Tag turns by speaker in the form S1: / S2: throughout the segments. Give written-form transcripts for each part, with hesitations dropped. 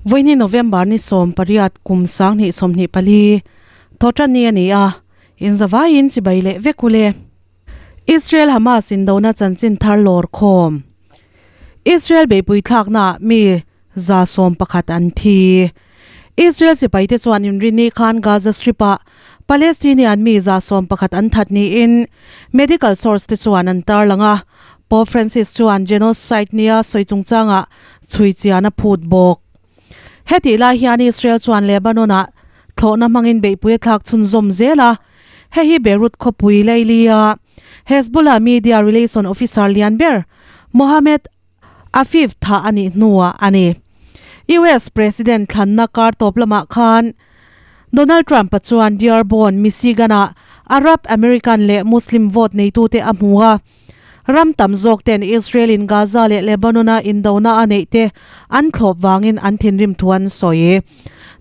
S1: Vawiini November ni 18 kum 2024 Thawhtanni a ni a, inzavaiin chibai leh vek ule. Israel Hamas indona chanchin thar lawr khawm. Israel beihpui thlaknaah mi 111 an thi. Israel sipaite chuan inrinni khan Gaza Strip-ah Palestinian mi 111 an that niin medical source te chuan an tarlang a. Pope Francis chuan genocide nia sawi chungchangah chhui chian a phut bawk. Hetih lai hian Israel chuan Lebanon-ah thlawhna hmangin beihpui a thlak chhunzawm zel a, hei hi Beirut khawpui Layli-a Hezbollah media relation officer lian ber Mohammed Afif thah a nih hnuah a ni. US President thlanna kar tawp lamah khan Donald Trump-a chuan Dearborn, Michigan-ah Arab American leh Muslim vote neitute a hmu a. Ram tam zawk ten Israel in Gaza leh Lebanon a indona a neih te an thlawp vangin an thinrim thu an sawi.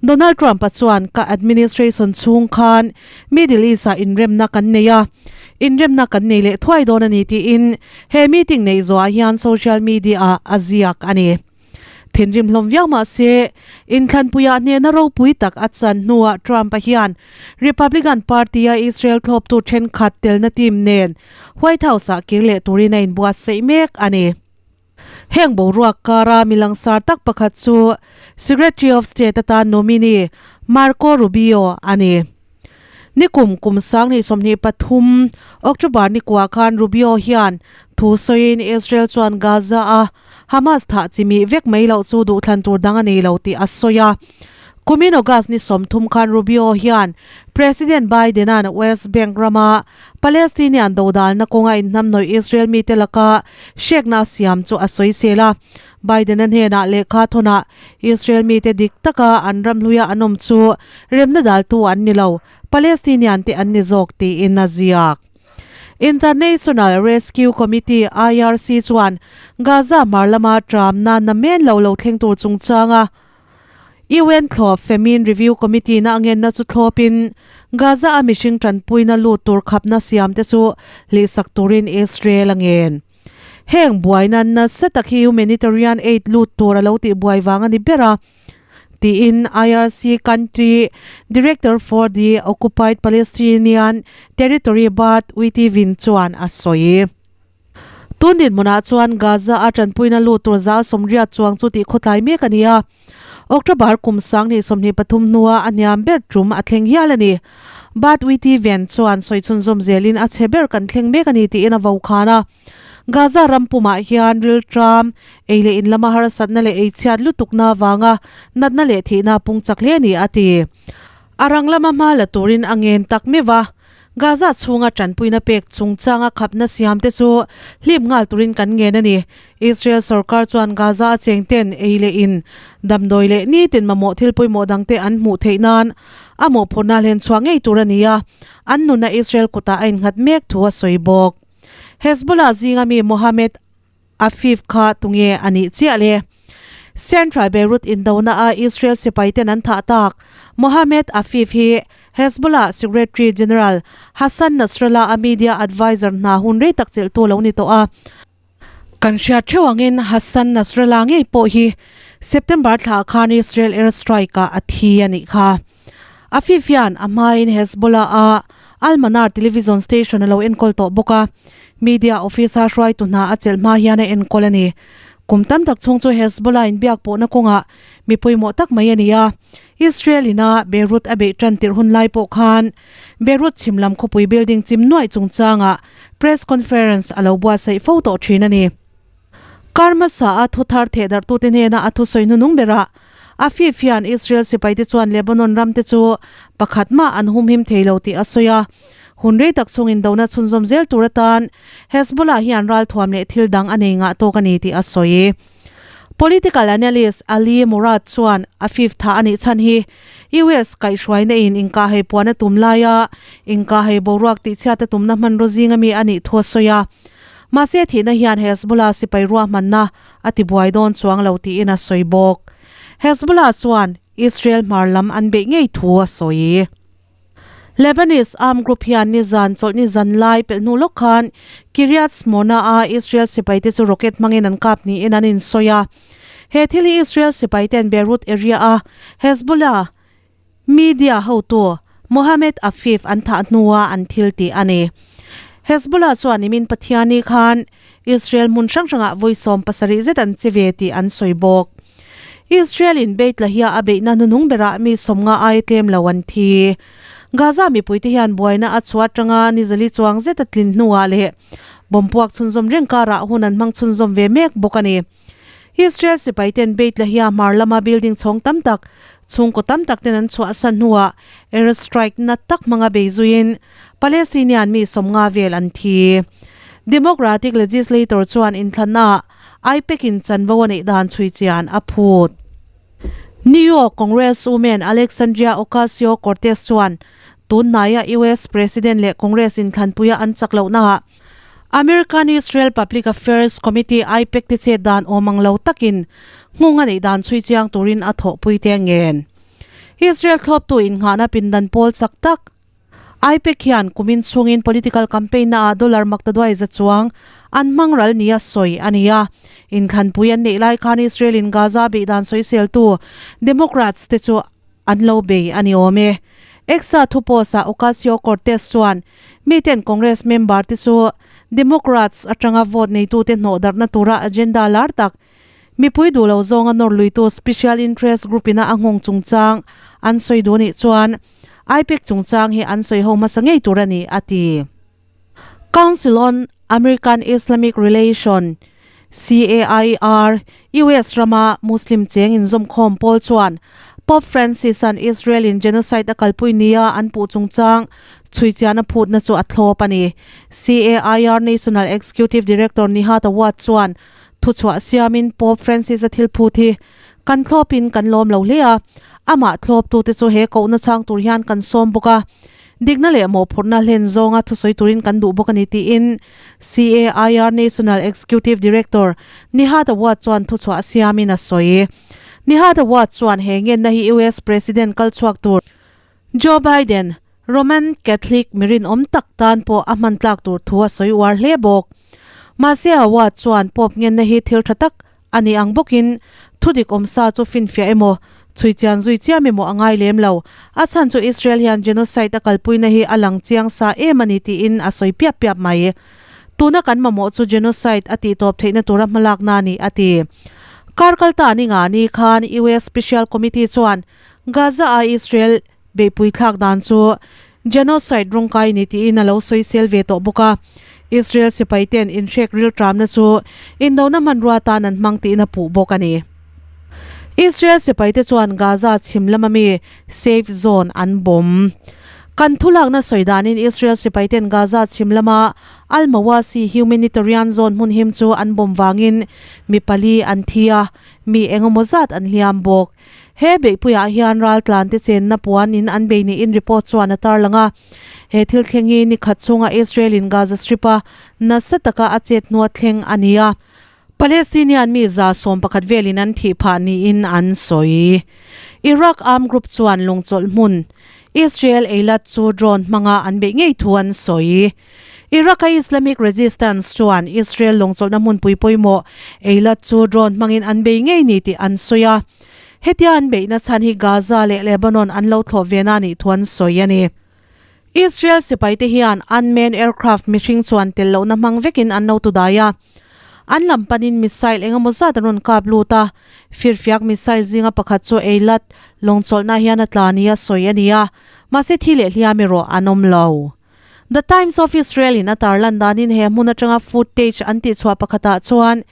S1: Donald Trump-a chuan ka administration chhung khan Middle East-ah inremna kan nei a, inremna kan nei leh thuai dawn a ni tiin he meeting neih zawhah hian social media-ah a ziak a ni. Thinrim hlawm viau mah se, inthlanpuiah hnehna ropui tak a chan hnuah Trump-a hian Republican Party-a Israel thlawptu thenkhat telna team nen White House-ah kir leh turin a inbuatsaih mek a ni. Heng boruak kara mi langsar tak pakhat chu Secretary of State atan nominee Marco Rubio a ni. Nikum kum 2023 October ni kuah khan Rubio hian thu sawiin Israel chuan Gaza-a Hamas thah chimih vek mai loh chu duhthlan tur dang a nei lo tih a sawi a. Kumin August ni 30 khan Rubio hian President Biden-a'n West Bank rama Palestinian dodalna kawnga inhnamhnawih Israel mite laka hrekna a siam chu a sawisel a. Biden-a hnenah lehkha thawnah Israel mite dik taka an ram hluia an awm chu remna daltu an ni lo, Palestinian te an ni zawk tiin a ziak. International Rescue Committee, IRC, chuan Gaza hmar lama tramna namen lo lo thleng tur chungchanga UN thlawp Famine Review Committee na angenna chu thlawpin Gaza a mihring tanpuina lut tur khapna siamte chu hlihsak turin Israel a ngen. Heng buaina nasa tak hi humanitarian aid lut tur a lo tih buai vang a ni ber a, tiin IRC Country Director for the Occupied Palestinian Territory Bart Witteveen chuan a sawi. Tun dinhmunah chuan Gaza a tanpuina lut tur 180 chuang chu tih khawtlai mek a ni a. October kum 2023 hnua a hniam ber tum a thleng hial a ni. Bart Witteveen chuan sawi chhunzawm zelin a chhe ber kan thleng mek a ni tiin a vo khan a. Gaza ram pumah hian rilṭam, ei leh in lama harsatna leh eichhiat lutukna avanga natna leh thihna pung chak hle a ni, a ti. A rang lama hma la turin a ngen tak meuh a. Gaza chhunga tanpuina pek chungchanga khapna siamte chu hlim nghal turin kan ngen a ni. Israel sorkar chuan Gaza a chengten ei leh in, damdawi leh nitin mamawh thil pawimawh dangte an hmuh theih nan a mawhphurhna hlen chhuah ngei tur a ni a, an nunna Israel kutah a innghat mek thu a sawi bawk. Hezbollah zinga mi Mohammed Afif kha tunge a nih chiah le? Central Beirut indona a Israel sipai ten an thah tak Mohammed Afif hi Hezbollah Secretary General Hassan Nasrallah a media adviser hna hun rei tak chelhtu lo ni tawh a. Kan hriat theuh angin Hassan Nasrallah ngei pawh hi September thla khan Israel air strike ah a thi a nih kha. Afif hian a hmain Hezbollah a Al-Manar television station a lo enkawl tawh bawk a, media office-a hruaitu hna a chelh hma hian a enkawl a ni. Kum tam tak chhung chu Hezbollah inbiak pawhna kawngah mi pawimawh tak mai a ni a, Israel ina Beirut a beih tan tirh hun lai pawh khan Beirut chhim lam khawpui building chim nuaih chungchangah press conference a lo buatsaih fo tawh thin a ni. Kar hmasa a thuthar thehdarhtute hnena a thusawi hnunung berah Afif hian Israel sipaite chuan Lebanon ramte chu pakhat mah an humhim thei lo tih a sawi a. Hun rei tak chungin dona chhunzawm zel tur atan Hezbollah hian ralthuam leh thil dang a nei ngah tawk a ni tih a sawi. Political analyst Ali Murad chuan Afif tha a nih chhan hi US kaihhruaina in inkahhei puan a tum laia inkahhei boruak tihchhiat a tumna hmanraw zinga mi a nih thu a sawi a. Mahse thihna hian Hezbollah sipai ruahmanna a tibuai dawn chuang lo tiin a sawi bawk. Hezbollah chuan Israel hmar lam an beih ngei thu a sawi. Lebanese armed group hian nizan chawlhni zan lai pelh hnu lawk khan Kiryat Shmona-a Israel sipaite chu rocket hmangin an kap niin an insawi a. He thil hi Israel sipaiten Beirut area-a Hezbollah media hotu Mohammed Afif an thah hnua an thil tih a ni. Hezbollah chuan nimin Pathiani khan Israel hmun hrang hrangah vawi 70 zet an che ve tih an sawi bawk. Israel in Beit Lahia a beihna hnunung berah mi 50 ai tlem lo an thi. Gaza mipuite hian buaina a chhuah atanga nizali chuang zet a tlin hnuah leh bomb puak chhunzawm reng karah hun an hmang chhunzawm ve mek bawk a ni. Israel sipaiten Beit Lahia hmar lama building chhawng tam tak, chhungkaw tam tak ten an chhuahsan hnuah air strike na tak hmanga bei zuiin Palestinian mi 50 vel an thi. Democratic legislator chuan inthlannaah IPAC in chanvo a neih dan chhui chian a phut. New York Congresswoman Alexandria Ocasio-Cortez chuan tun hnaia US President leh Congress inthlanpuia an chak lohnaah American-Israel Public Affairs Committee, AIPAC, te chet dan awm ang lo takin nghawng a neih dan chhui chiang turin a thawhpui te ngen. Israel thlawptu innghahna pindan pawl chak tak AIPAC hian kumin chhungin political campaign naah dollar maktaduai za chuang an hmang ral nia sawi a ni a. Inthlanpui an neih lai khan Israel in Gaza beihdan sawiseltu Democrats te chu an lo bei a ni awm e. Exa thu post-ah Ocasio-Cortez chuan miten Congress member te chu Democrats atanga vote neitute hnawh darhna tura agenda lar tak mipui duh lo zawnga nawr luitu special interest group ina a nghawng chungchang an sawi duh nih chuan IPAC chungchang hi an sawi ho hmasa ngei tur a ni, a ti. Council on American Islamic Relation, CAIR, US rama Muslim cheng inzawmkhawm pawl chuan Pope Francis-a'n Israel-in genocide a kalpui nia an puh chungchang chhuichiahna phutna chu a thlawp a ni. CAIR National Executive Director Nihad Awad chuan thuchhuah siamin Pope Francis-a thil phut hi kan thlawpin kan lawm lo hle a, amah thlawptute chu he kohna chang tur hian kan sawm bawk a. Dikna leh mawhphurhna hlen zawnga thusawi turin kan duh bawk a ni tiin CAIR National Executive Director Nihad Awad chuan thuchhuah siamin a sawi. Nihad Awad chuan he ngenna hi US President kal chhuak tur Joe Biden, Roman Catholic mi rinawm tak tan pawh a hman tlak tur thu a sawi uar hle bawk. Mahse Awad chuan Pope ngenna hi thil tha tak A ni ang bawkin, thudik awmsa chu finfiah emaw, chhui chian zui chiam emaw a ngai lem lo. A chhan chu Israel hian genocide a kalpuina hi a lang chiang sa em a ni tiin a sawi piap piap mai. Tuna kan mamawh chu genocide a tihtawp theihna tura hmalakna a ni, a ti. Kar kalta ni nga ni khan US Special Committee chuan Gaza-a Israel Beihpui thlak dan chu genocide rawngkai ni tiin a lo sawisel ve tawh bawk a. Israel sipai ten inhrek riltramna chu indona hmanrua tan an hmang tiin a puh bawk a ni. Israel sipai te chuan Gaza chhim lama mi safe zone an bawm. Kan thulakna sawi danin Israel sipai ten Gaza chhim lama Al-Mawasi humanitarian zone hmun him chu an bawm vangin mi pali an thi a, mi engemaw zat an hliam bawk. He beihpuiah hian raltlante chenna puanin an bei niin report chuan a tarlang a. He thil thleng hi ni khat chhunga Israel-in Gaza Strip-a nasa taka a chet hnua thleng a ni a. Palestinian mi 11 velin an thih phah niin an sawi. Iraq armed group chuan lungchawlh hmun Israel Eilat chu drone hmanga an beih ngei thu an sawi. Iraq-a Islamic Resistance chuan Israel lawngchawlhna hmunpui pawimawh Eilat chu drone hmangin an bei ngei ni tih an sawi a. Hetia an beihna chhan hi Gaza leh Lebanon an lo thlawh ve na nih thu an sawi a ni. Israel sipaite hian unmanned aircraft mihring chuan tel lohna hmang vekin an lo tudai a. An lam panin missile eng emaw zat an rawn kap lut a, firfiak missile zinga pakhat chu Eilat lawngchawlhna hian a tla nia sawi a ni a, mahse thi leh hliam erawh an awm lo. The Times of Israel in a tarlan danin he hmun atanga footage an tihchhuah pakhatah chuan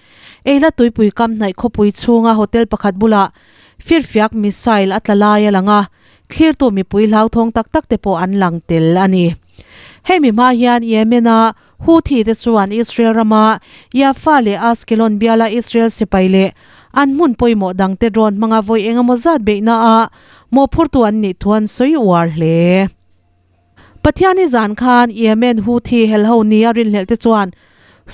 S1: Eilat tuipui kam hnaih khawpui chhunga hotel pakhat bulah firfiak missile a tla lai a lang a, thlirtu mipui hlauthawng tak tak te pawh an lang tel a ni. Hemi hma hian Yemen-a Houthi te chuan Israel rama Yafa leh Ashkelon biala Israel sipai leh an hmun pawimawh dangte drone hmanga vawi engemaw zat beihna ah mawhphurtu an nih thu an sawi uar hle. Pathiani zan khan Yemen Houthi helho nia rinhlelh te chuan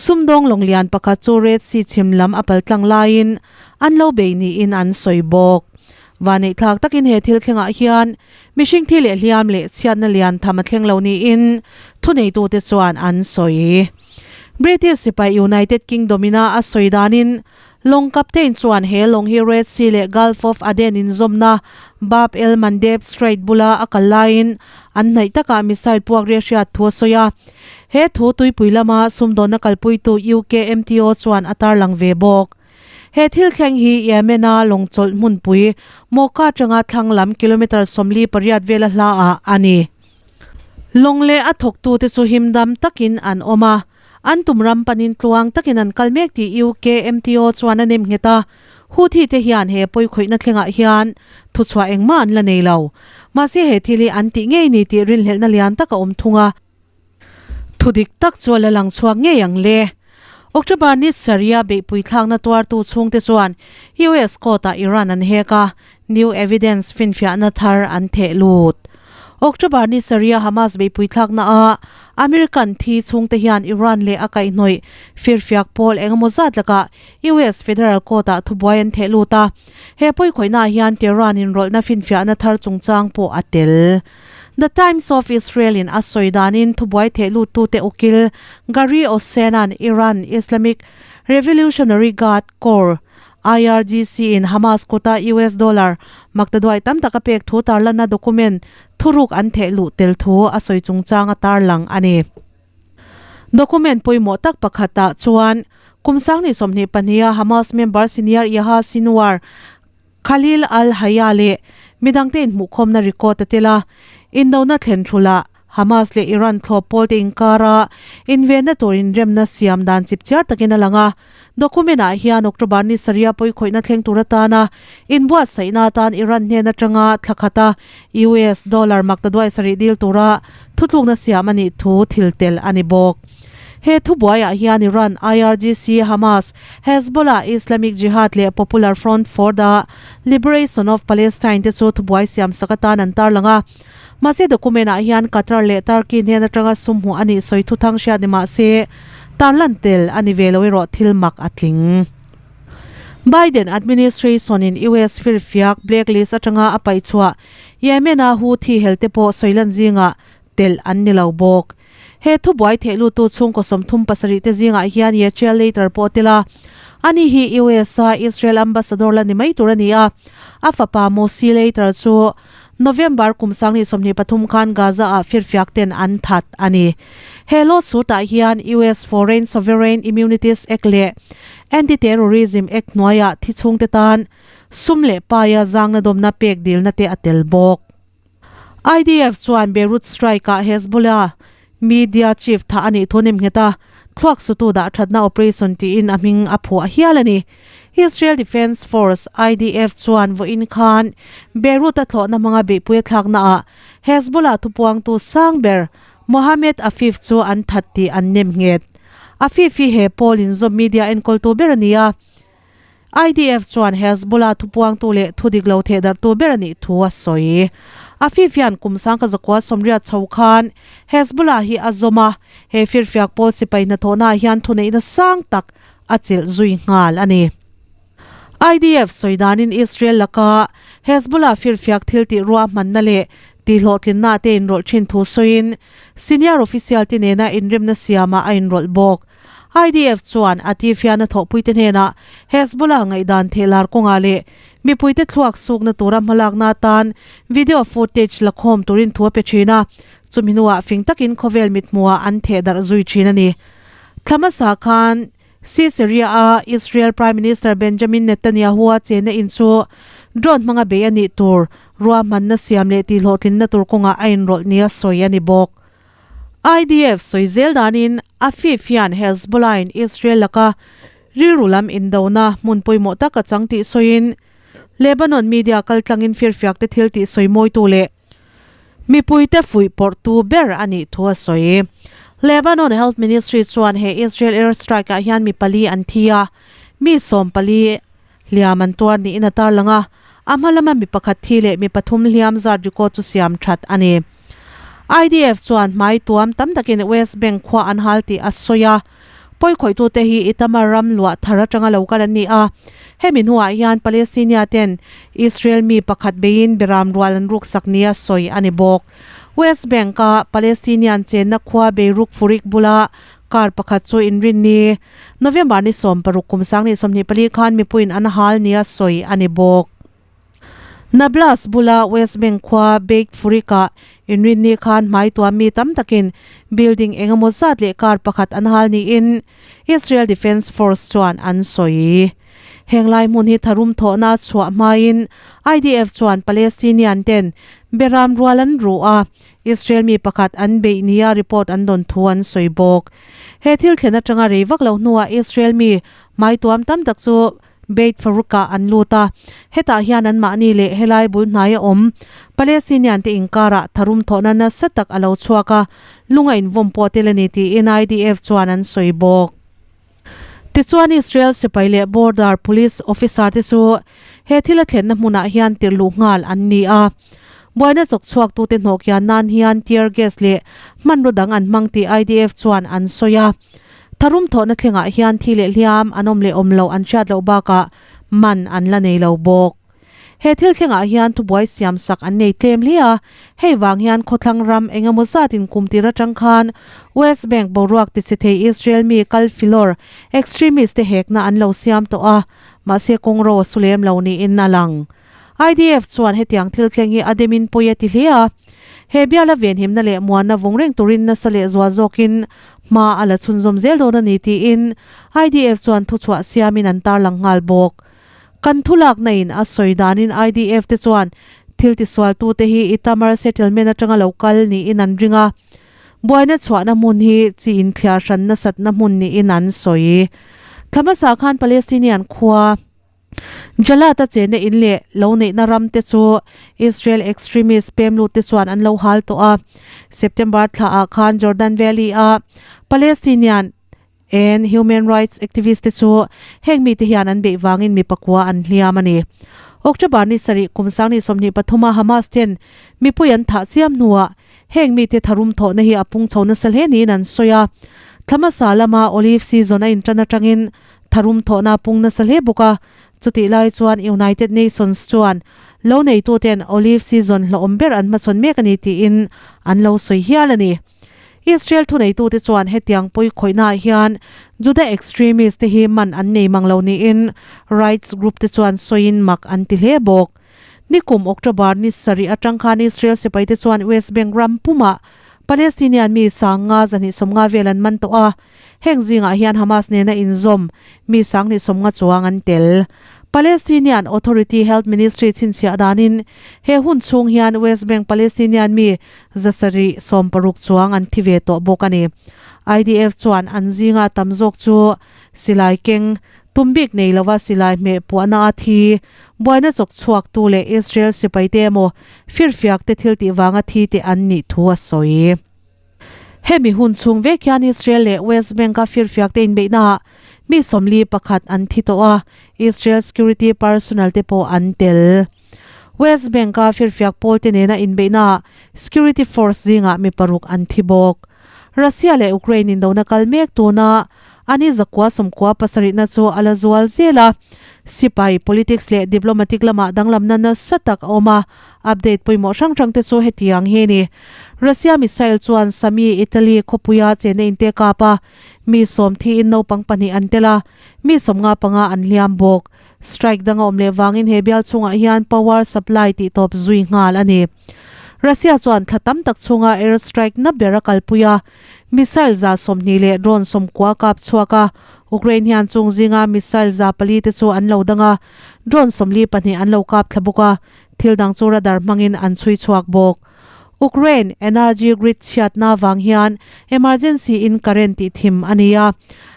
S1: sumdawng lawnglian pakhat chu Red Sea chhim lam a paltlang laiin an lo bei niin an sawi bawk. Vaneihthlak takin he thil thlengah hian mihring thi leh hliam leh chhiatna lian tham a thleng lo niin thuneitute chuan an sawi. British sipai United Kingdom ina a sawi danin. Lawng captain chuan he lawng hi Red Sea leh Gulf of Aden inzawmna Bab el Mandeb Strait bula a kal laiin an hnaih takah missile puak ri a hriat thu a sawi a. He thu tuipui lama sumdawnna kalpuitu UKMTO chuan a tarlang ve bawk. He thil thleng hi Yemen-a lawng chawlh hmunpui Mocha atanga thlang lam kilometre 48 vela hlaah a ni. Lawng leh a thawktute chu himdam takin an awm a, an tum ram panin tluang takin an kal mek tih UKMTO chuan a nem nghet a. Houthi te hian he pawikhawihna thlengah hian thuchhuah engmah an la nei lo. Mahse he thil hi an tih ngei ni tih rinhlelhna lian tak a awm thung a. Thu dik tak chu a la lang chhuak ngei ang le. October ni sarih a beihpui thlakna tuartu chhungte chuan US court ah Iran an hek a, new evidence finfiahna thar an theh lut. October ni sarih a Hamas beihpui thlakna ah American thi chhungte hian Iran leh a kaihhnawih firfiak pawl engemaw zat lakah US federal court ah thubuai an theh lut a. He pawikhawihna ah hian Tehran inrawlhna finfiahna thar chungchang pawh a tel. The Times of Israel in a sawi danin thubuai theh luttute ukil Gary Osenan Iran Islamic Revolutionary Guard Corps, IRGC, in Hamas kuta US dollar maktaduai tam tak a pek thu tarlanna document thuruk an theh luh tel thu a sawi chungchang a tarlang a ni. Document pawimawh tak pakhatah chuan kum 2022 a Hamas member senior Yahya Sinwar Khalil al-Hayya leh midangte inhmuhkhawmna record a tel a, indona thlen thulhah Hamas leh Iran thlawp pawlte inkara invenna tur inremna siam dan chipchiar takin a lang a. Document-ah hian October ni sarih a pawikhawihna thleng tur atana inbuatsaihna atan Iran hnen atanga thla khata US dollar maktaduai sarih dil tura thutlukna siam a nih thu thil tel a ni bawk. He thubuaiah hian Iran, IRGC, Hamas, Hezbollah, Islamic Jihad leh Popular Front for the Liberation of Palestine te chu thubuai siamsak atan an tarlang a. Mahse document-ah hian Qatar leh Turkey hnen atanga sum hmuh a nih sawi thuthang hriat ni mah se tarlan tel a ni ve lo erawh thil mak a tling. Biden administration-in US firfiak blacklist atanga a paihchhuah Yemen-a Houthi helte pawh sawilan zingah telh an ni lo bawk. He thubuai theh luttu chhungkaw 37 te zingah hian Yechiel Leiter pawh a tel a. Ani hi US a Israel ambassador la ni mai tur a ni a. A fapa Moshe Leiter chu November kum 2023 khan Gaza ah firfiak ten an that a ni. He lawsuit ah hian US Foreign Sovereign Immunities Act leh Anti-Terrorism Act hnuaiah thi chhungte tan sum leh paia zangna dawmna pek dilna te a tel bawk. IDF chuan Beirut strike-ah Hezbollah media chief thah a nih thu nem nghet a, thluak sutu dah thatna operation tiin a hming a phuah hial a ni. Israel Defense Force, IDF, chuan vawiin khan Beirut-a thlawhna hmanga beihpui a thlaknaah Hezbollah thupuangtu sang ber Mohammed Afif chu an that tih an nem nghet. Afif hi he pawl inzawm media enkawltu ber a ni a. IDF chuan Hezbollah thupuangtu leh thudik lo thehdarhtu ber a nih thu a sawi. Afif hian kum 1980 chho khan Hezbollah hi a zawm a, he firfiak pawl sipai hnathawhnaah hian thuneihna sang tak a chelh zui nghal a ni. IDF sawi danin Israel laka Hezbollah firfiak thil tih ruahmanna leh tihhlawhtlinna te inrawlh thin thu sawiin senior official te nena inremna siamah a inrawlh bawk. IDF chuan a tifiahna thawhpuite hnenah Hezbollah ngaihdan thehlar kawngah leh mipuite thluak sukna tura hmalakna atan video footage la khawm turin thu a pe thin a, chumi hnuah fing takin khawvel mithmuhah an theh darh zui thin a ni. Thla hmasa khan Caesarea-a Israel Prime Minister Benjamin Netanyahu-a chenna in chu drone hmanga bei a nih tur ruahmanna siam leh tihhlawhtlinna tur kawngah a inrawlh nia sawi a ni bawk. IDF sawi zel danin Afif hian Hezbollah-in Israel laka rilru lam indona hmun pawimawh tak a chang tih sawiin Lebanon media kaltlangin firfiakte thil tih sawi mawitu leh mipuite fuih pawrhtu ber a nih thu a sawi. Lebanon Health Ministry chuan he Israel air strike-ah hian mi pali an thi a, mi 14 hliam an tuar niin a tarlang a, a hma lama mi pakhat thi leh mi pathum hliam zat record chu siam that a ni. IDF chuan hmai tuam tam takin West Bank khua an hal tih a sawi a, pawikhawitute hi Itamar ram luah thar atanga lo kal an ni a, hemi hnuah hian Palestinian ten Israel mi pakhat beiin beram rual an ruksak nia sawi a ni bawk. West Bank-a Palestinian chenna khua Beirut Furik bula. Car pakhat chu inrinni November ni 16 kum 2024 khan mipuiin an hal nia sawi a ni bawk. Nablus bula West Bank khua Beit Furik-ah inrinni khan hmai tuam mi tam takin building eng emaw zat leh car pakhat an hal niin Israel Defence Force chuan an sawi. Heng lai hmun hi tharum thawhna chhuah hmain IDF chuan Palestinian ten beram rual an ruh a, Israel mi pakhat an beih nia report an dawn thu an sawi bawk. He thil thlen atanga rei vak lo hnuah Israel mi hmai tuam tam tak chu Beit Farouk-ah an lut a, hetah hian anmahni leh helai bul hnaia awm Palestinian te inkarah tharum thawhna nasa tak a lo chhuak a, lung a invawm pawh tel a ni tiin IDF chuan an sawi bawk. Tichuan Israel sipai leh border police officer te chu he thil a thlenna hmunah hian tirh luh nghal an ni a. Buaina chawk chhuaktute hnawh kian nan hian tear gas leh hmanraw dang an hmang tih IDF chuan an sawi a. Tharum thawhna thlengah hian thi leh hliam an awm leh awm loh an hriat loh bakah man an la nei lo bawk. He thil thlengah hian thubuai siam sak an nei tlem hle a, hei vang hian khawthlang ram eng emaw zatin kum tir atang khan West Bank boruak tichhe thei Israel mi kal filawr extremist te hekna an lo siam tawh a, mahse kawngro a su lem lo niin a lang. IDF chuan hetiang thil thleng hi a demin pawi a ti hle a, he biala venhimna leh muanna vawng reng turin nasa leh zual zawkin hma a la chhunzawm zel dawn a ni tiin IDF chuan thuchhuah siamin an tarlang nghal bawk. Kan thulakna in a sawi danin IDF te chuan thil tisualtute hi Itamar settlement atanga lo kal niin an ring a, buaina chhuahna hmun hi chi inthliar hran nasatna hmun niin an sawi. Thla hmasa khan Palestinian khua Jalata chenna in leh lo neihna ram te chu Israel extremist pemlut te chuan an lo hal tawh a. September thla ah khan Jordan Valley a Palestinian And human rights activist te chu heng mite hian an beih vangin mi pakua an hliam a ni. October ni sarih kum 2023 a Hamas ten mipui an thah chiam hnuah heng mite tharum thawhna hi a pung chho nasa hle niin an sawi a. Thla hmasa lama olive season a intan atangin tharum thawhna a pung nasa hle bawk a. Chutih lai chuan United Nations chuan lo neituten olive season hlawhawm ber an hmachhawn mek a ni tiin an lo sawi hial a ni. Israel thuneitute chuan hetiang pawi khawihnaah hian Juda extremist te hi man an nei mang lo niin rights group te chuan sawiin mak an ti hle bawk. Nikum October ni sarih atang khan Israel sipaite chuan West Bank ram pumah Palestinian mi 500 250 vel an man tawh a, Heng zingah hian Hamas nena inzawm mi 250 chuang an tel. Palestinian Authority Health Ministry chhinchhiah danin he hun chhung hian West Bank Palestinian mi 760 chuang an thi ve tawh bawk a ni. IDF chuan an zinga tam zawk chu silai keng, tum bik nei lova silai hmeh puahna a thi, buaina chawk chhuaktu leh Israel sipaite emaw firfiakte thiltih vanga thi te an nih thu a sawi. Hemi hun chhung vek hian Israel leh West Bank-a firfiakte inbeihnaah mi 41 an thi tawh a, Israel security personnel te pawh an tel. West Bank-a firfiak pawlte nena inbeihnaah security force zingah mi paruk an thi bawk. Russia leh Ukraine indona kal mek tuna a ni 997na chu a la zual zel a, sipai, politics leh diplomatic lamah danglamna nasa tak a awm a, Update pawimawh hrang hrang te chu hetiang hi a ni. Russia missile chuan Sami, Italy khawpuia chena inte kap a, mi sawm thiin naupang pahnih an tel a, mi 55 an hliam bawk. Strike dang a awm leh vangin he bial chhungah hian power supply tih tawp zui nghal a ni. Russia chuan thla tam tak chhunga air strike na ber a kalpui a, missile 120 leh drone 90 kap chhuak a, Ukraine hian chung zinga missile 400 te chu an lo dang a, drone 42 an lo kap thla bawk a, Thil dang chu radar hmangin an chhui chhuak bawk. Ukraine energy grid chhiatna vang hian emergency in current tih thim a ni a.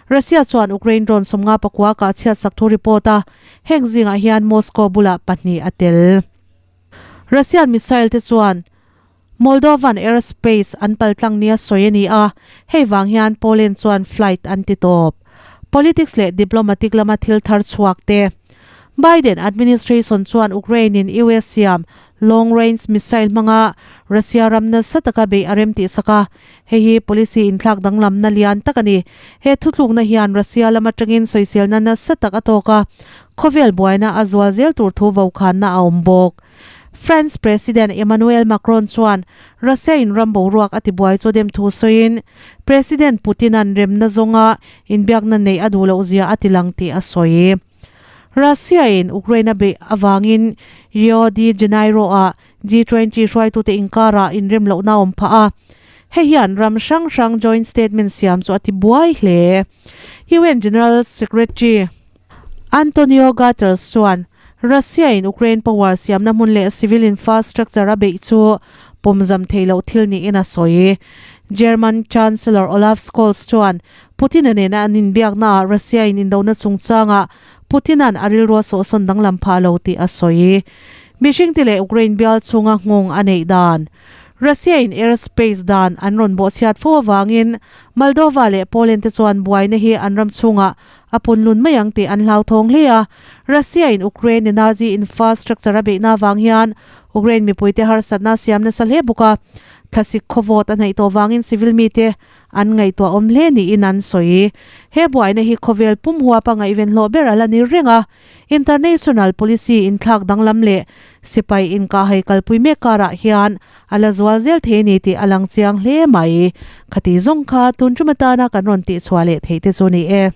S1: Russia chuan Ukraine drone 59 kah chhiat sak thu report a, heng zingah hian Moscow bulah pahnih a tel. Russian missile te chuan Moldovan airspace an paltlang nia sawi a ni a, hei vang hian Poland chuan flight an ti tawp. Politics leh diplomatic lama thil thar chhuak te. Biden administration chuan Ukraine-in US siam long-range missile hmanga Russia ram nasa taka beih a rem tih sak a, hei hi policy inthlak danglamna lian tak a ni. He thutlukna hian Russia lam atangin sawiselna nasa tak a tawk a, khawvel buaina a zual zel tur thu vokhanna a awm bawk. France President Emmanuel Macron chuan Russia in ram boruak a tibuai chu dem thu sawiin President Putin-a'n remna zawnga inbiakna neih a duh loh zia a tilang tih a sawi. Russia in Ukraine a beih avangin Rio de Janeiro-ah G20 hruaitute inkarah inrem lohna a awm phah a, hei hian ram hrang hrang joint statement siam chu a tibuai hle. UN General Secretary Antonio Guterres chuan Russia in Ukraine power siamna hmun leh civil infrastructure a beih chu pawmzam thei loh thil niin a sawi. German Chancellor Olaf Scholz chuan Putin-a nena an inbiaknaah Russia in indona chungchangah Putin-a'n a rilru a sawhsawn danglam phah lo tih a sawi. Mihringte leh Ukraine bial chhunga nghawng a neih dan Russia in airspace dan an rawn bawhchhiat fo avangin Moldova leh Poland te chuan buaina hi an ram chhungah a punlun mai ang tih an hlauthawng hle a. Russia in Ukraine energy infrastructure a beihna avang hian Ukraine mipuite harsatna a siam nasa hle bawk a. Thlasik khawvawt a hnaih tawh vangin civil mite an ngaihtuah awm hle niin an sawi. He buaina hi khawvel pum huapa ngaihven hlawh ber a la ni reng a. International policy inthlak danglam leh sipai inkahhai kalpui mek karah hian a la zual zel thei a ni tih a lang chiang hle mai. Khati zawng kha tun tum atana kan rawn tihchhuah leh theih te chu ni e.